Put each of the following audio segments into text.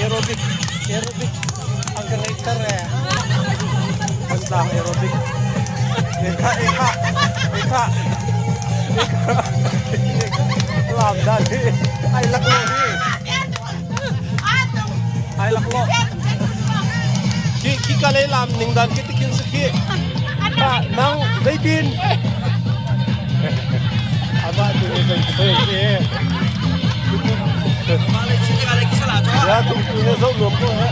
Aerobic aerobic an ka ngeihter ee. Thantlang aerobic. Ekha ekha ekha ekha lam dan hi ai lak lo hi. Ai lak lo. Khi khi ka lei lam ning dan khi tikin si khi. Ka nang zeitin. Amah tu he zei tu he Ya tung tu he zo nuam ko he.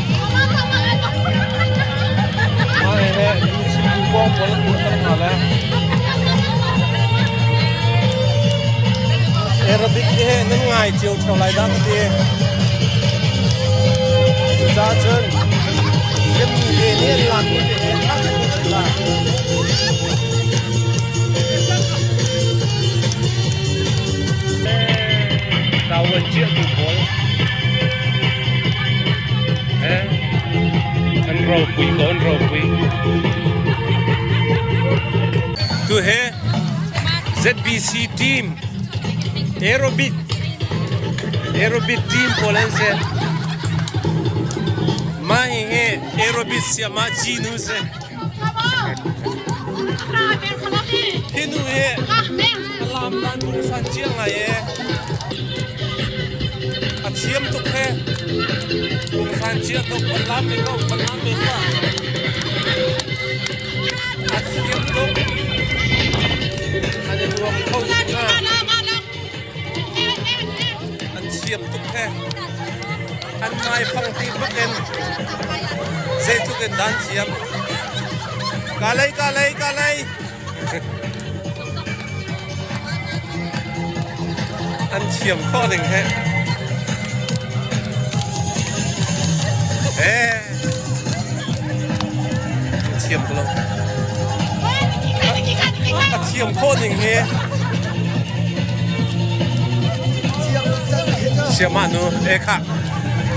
Ma he he lu chim tu pong pol tu tam na le. Arabic he nan ngai cio theo lai dah ka ti. Cucaah cun kem he nih an lak mi te he tha te la. Tawon chiah tu pawl an ropui ko an ropui. Tu he ZBC team aerobic aerobic team pawl an si. Mah hi aerobic siama Ginu si. Hi nu hi a lam dan pungsan cia ngai ee. A thiam tuk he. Pungsan cia tuk an lam ve ko, an lam ve ko. A thiam tuk. An i nuam kho tuk na. An thiam tuk he. An ngai fang ti bak in zeitluk in dan thiam. Ka lei ka lei ka lei. An thiam khawh ding he. Eh. Thiam ko lo. A thiam khawh ning hi. Siamah nu e kha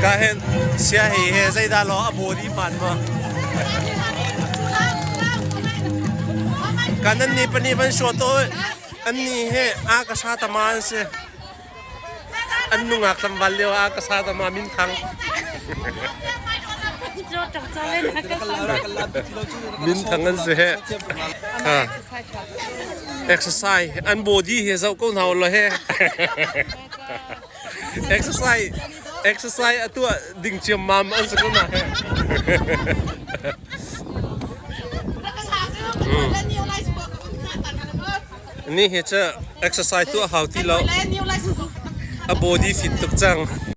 ka hen sia hei he zeidah law a body hman ma kan an ni pani van shuo to an ni he a ka sa tama an si an nungak tlangval lio a ka sa tama min thang min thang an si he Exercise an body hi zoh ko hna ulaw he. Exercise exercise a tuah ding ciammam an si ko na he. Ni hi cu exercise tuah hau ti lo. A body fit tuk cang.